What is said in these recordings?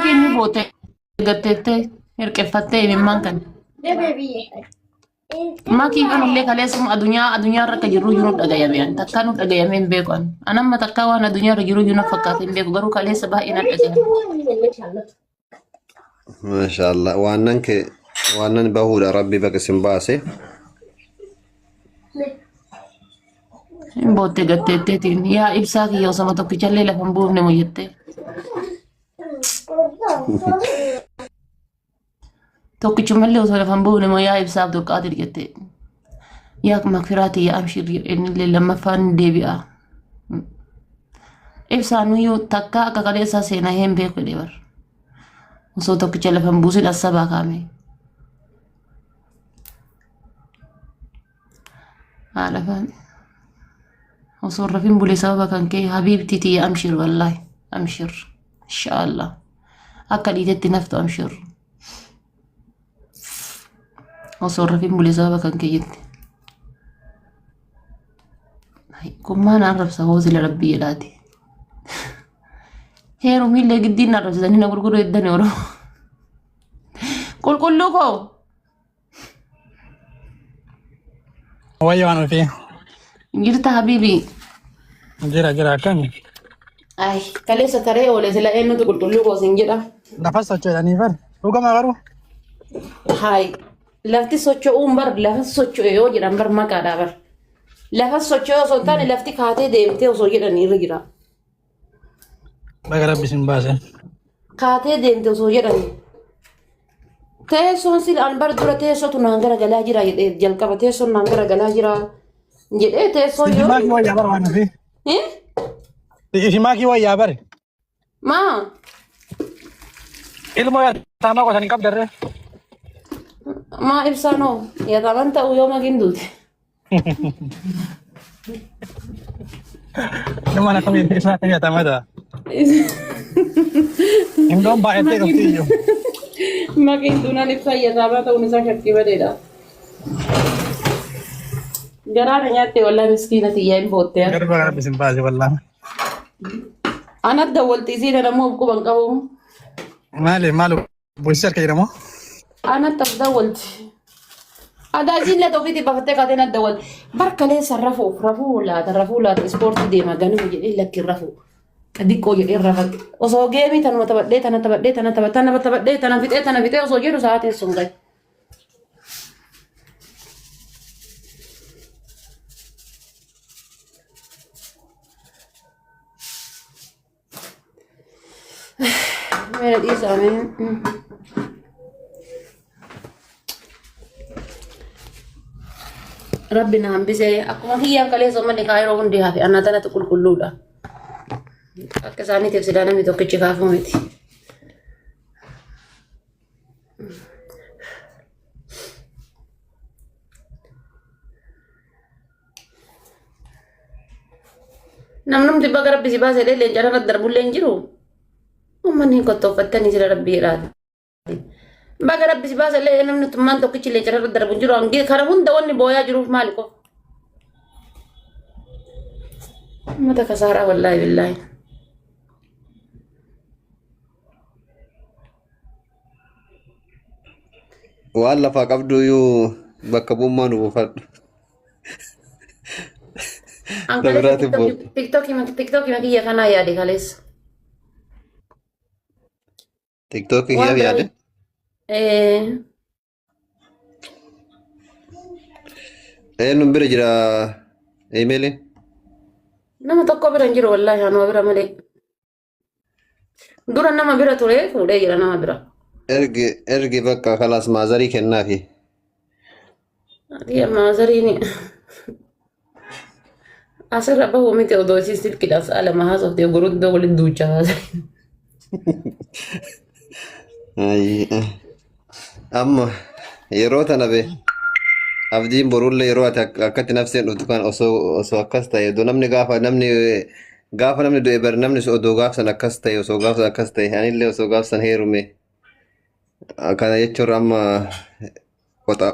Makiin ni boote gatteettee hirqeffattee imimmaan kana. Makiin kanallee kaleessuma adunyaa adunyaa irra akka jirru jiru dhagayame an takkaa nu dhagayame hin beeku an. An amma takkaa waan adunyaa irra jiru jiru na fakkaate hin beeku garuu kaleessa baay'ee na dhagayame. Maashaallah waannan kee waannan bahuudha rabbi baga isin baase. Hin bootte gatteetteetiin yaa ibsaa kiyya osoma tokkichallee lafa hin buufne moo jettee. Tokkichumallee osoo lafa hin buufne moo yaa ibsaa Abdulqaadir jettee. Yaa makfiraa tiyya amshir innillee lammaffaan ni deebi'a. Ibsaa nuyyuu takkaa akka kaleessaa seenaa hin beeku jedhee bar. Osoo tokkicha lafa hin buusin assabaa kaame. Haadha faana. Osoo hin rafin bule sababa kan kee habiibtii tiyya amshir wallaahi amshir inshaallah akka dhiitetti naftu amshir. Osoo hin rafin bule sababa kan kee jette. Kun maan arrabsa hoo sila rabbii jedhaati. Heerumillee giddiin na arrabsitanii na gurguruu heddani oromoo. Qulqulluu koo. Wayya waan ofii. Jirta habiibi. Jira jira akkami. Ay, kaleessa taree oole sila eenyutu qulqulluu koo siin jedha. Lafa socho'anii bar. Dhugama garuu. Haay, lafti socho'uun bar lafa socho'e yoo jedhan bar maqaadhaa bar. Lafa socho'e osoo hin taane lafti kaatee deemtee osoo jedhan irra jira. Baga rabbi isin baase. Kaatee deemte osoo jedhan. Teessoon sila an bar dura teessootu naan garagalaa jira jedhee jalqaba teessoon naan garagalaa jira jedhee teessoon Ifi yoo. maakii wayyaa bara waan ofii. Eh? Ifi maakii wayyaa bare. Maa? Ilmoo yataamaa qotan hin qabdarree. Maa ibsaan hoo? Yataamaan ta'uu yoo makiin duute. Nama na kamiin isaa kan yataamaa ta'a. Indoon baay'attee dhufti iyyuu. Makiin duunaan ibsaan yataamaa ta'uun isaa shakkii badeedha. Garaa na nyaatte wallaahi miskiina tiyyaa hin bootte. Garuu baga rabbi isin baase wallaahi. Ana dawwalti isii kana immoo quban qabu. Maali maali bulchiinsa harka jedhamu. Ana tas dawwalti. Adaa isiin laata ofiitii bafattee kaatee na dawwalti. Barkalee rafuuf rafuu laata rafuu laata ispoortii deema ganama jedhee lakki rafuu. Xixiqqoo jedhee rafadhe. Osoo geemii tanuma taphadhee tana taphadhee tana taphadhee tana taphadhee tana fixee tana fixee osoo jedhu sa'aatiin sun gahe. Meera dhiisaa mee. Rabbi na hambisee akkuma kiyyaan kaleessa uummanni kaayiroo hundi hafe anaa tanatti qulqulluudha. Akka isaaniitiif silaa namni tokkichi kaafuu miti. Namnumti baga rabbi si baasee leenca irra darbullee hin jiru. Uummanni hin kottooffattanii sila rabbi jedhaati. Baga rabbi si baasee illee namni tummaan tokkichi leenca irra darbu hin jiru. Hangi kana hunda wanni booyaa jiruuf maali qofa? Uummata kasaaraa wallaahi billaahi. Waan lafaa qabduyyuu bakka bu'ummaa nu buufadhu. An Ta kaleessa biraatiin booda. tiktookii kiyya kanaa yaade kaleessa. Tiktookii Waan kiyyaaf biraa yaade. Eenyuun bira jira iimeeliin? Nama tokko bira hin jiru wallaahi anuma bira malee. Dura nama bira ture fuudhee jira nama bira. Ergi ergi bakka kalaas maazarii kennaafi. Ati maazariin asirra bahu miti odoo isii silkidhaan sa'a lama haasoftee guruddoo walitti duuchaa maazariin. Ayii. Amma yeroo tana be abdiin borullee yeroo ati akkatti nafseen dhuftu kan osoo osoo akkas ta'e odoo namni gaafa namni gaafa namni du'e bar namni odoo gaafsan akkas ta'e osoo gaafsan akkas ta'e anillee osoo gaafsan heerume kana jechuun amma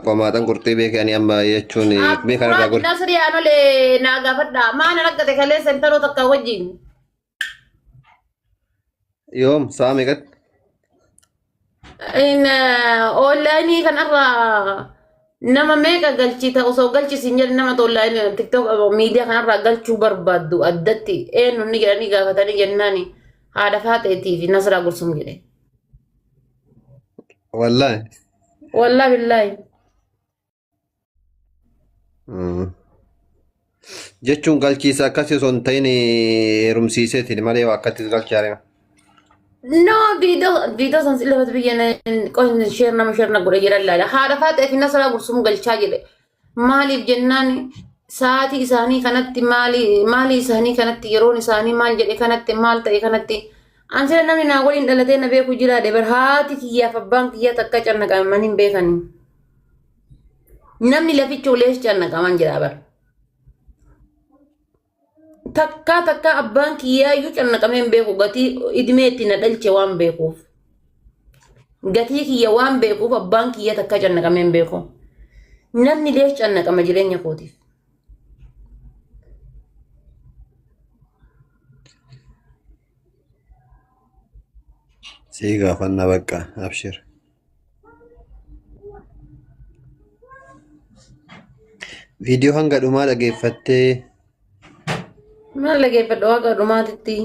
qomaaxan qurxii beeke ani amma jechuun beekan irraa Muraad godhe. Nasrii anolee naa gaafadha. Maana rakkate kaleessa intaloo takka wajjin. Yoom sa'a meeqatti? In onlaayinii kanarraa nama meeqa galchita osoo galchisiin jedhan nama onlaayinii tiktok miidiyaa kanarraa galchuu barbaaddu addatti eenyu inni jedhanii gaafatanii jennaani haadha faaxeetii fi Nasraa Gursum jedhe. Wallaahi. Wallaahi billaahi. Jechuun galchiisa akkasii osoo hin ta'in heerumsiiseetiin malee waa akkatti galchaa deema. No, viidiyoo viidiyoo san lafatti biyya qohin sheer nama sheer na godhe jedhan laala. Haadha faaxee fi Nasraa Gursum galchaa jedhe. Maaliif jennaan sa'aatii isaanii kanatti maali maali isaanii kanatti yeroon isaanii maal jedhe kanatti maal ta'e kanatti. An sila namni naa waliin dhalatee na beeku jiraadhe bar haati kiyyaaf abbaan kiyyaa takka cannaqaman hin beekani. Namni laficha ulees cannaqaman jira bar. Takkaa takkaa abbaan kiyyaayyuu cannaqamee hin beeku gatii idimee itti na dhalche waan beekuuf. Gatii kiyya waan beekuuf abbaan kiyya takkaa cannaqamee hin beeku. Namni lees cannaqama jireenya kootiif. Sii gaafanna bakka abshir. Viidiyoo hanga dhumaa dhageeffattee Maal dhageeffadhu waaqa dhumaatitti.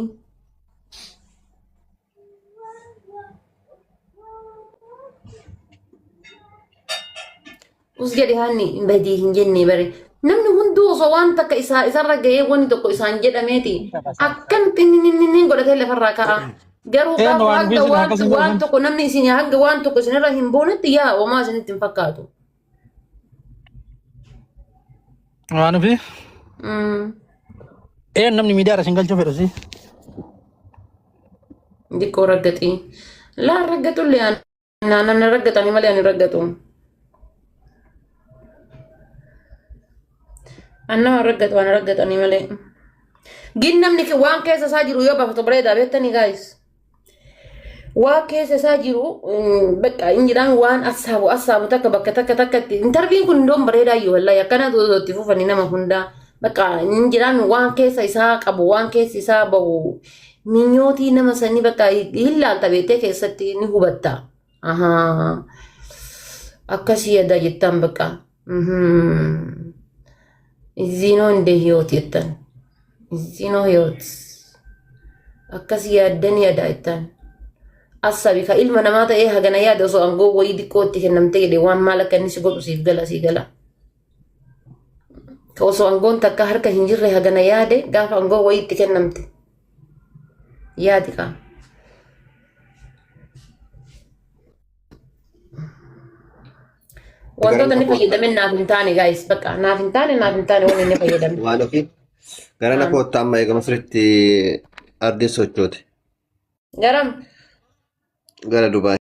Us jedhe haanni badii hin jenne bare. Namni hunduu osoo waan takka isaa isarra ga'ee wanni tokko isaan jedhameeti akkamitti inni inni godhatee lafarraa ka'a. Garuu Een gaafa waan hanga biisin waan akkas hin waan godhan. tokko namni isin hanga waan tokko isinirra hin boonetti yaa homaa isinitti hin fakkaatu. Waan ofii. Een namni miidiyaa irra isin galchuu fedhu si. Diqqoo raggaxii. Laa raggatullee namni raggatanii malee ani raggatu. An nama raggatu ani raggatanii malee. Gin namni waan keessa isaa jiru yoo baafatu bareedaa beektanii gaayis. Waan keessa isaa jiru bakka inni jedhaan waan assaabu assaabu takka bakka takka takkatti intarviin kun indoon bareedaa iyyuu wallaahi akkana itti fufanii nama hundaa bakka inni jedhaan waan keessa isaa qabu waan keessa isaa bahu minyootii nama sanii bakka hin laalta beektee keessatti ni hubatta. Ahaa. Akkasii yaada jettan bakka. Iziinoo hin hiyoot jettan. Iziinoo hiyoot. Akkas yaaddan yaada jettan. Assabi ka ilma namaa ta'ee hagana yaada osoo aangoo wayii xiqqoo itti kennamtee jedhe waan maal akka inni si godhu siif gala sii gala. Ka osoo aangoon takka harka hin jirre hagana yaade gaafa aangoo wayii itti kennamte. Yaadi kaa. Wantoota inni fayyadame naaf hin taane guys bakka naaf hin taane naaf hin taane wanni inni fayyadame. Waan ofii gara na koottaa amma eegama sirriitti ardiin sochoote Garam gara Dubaay.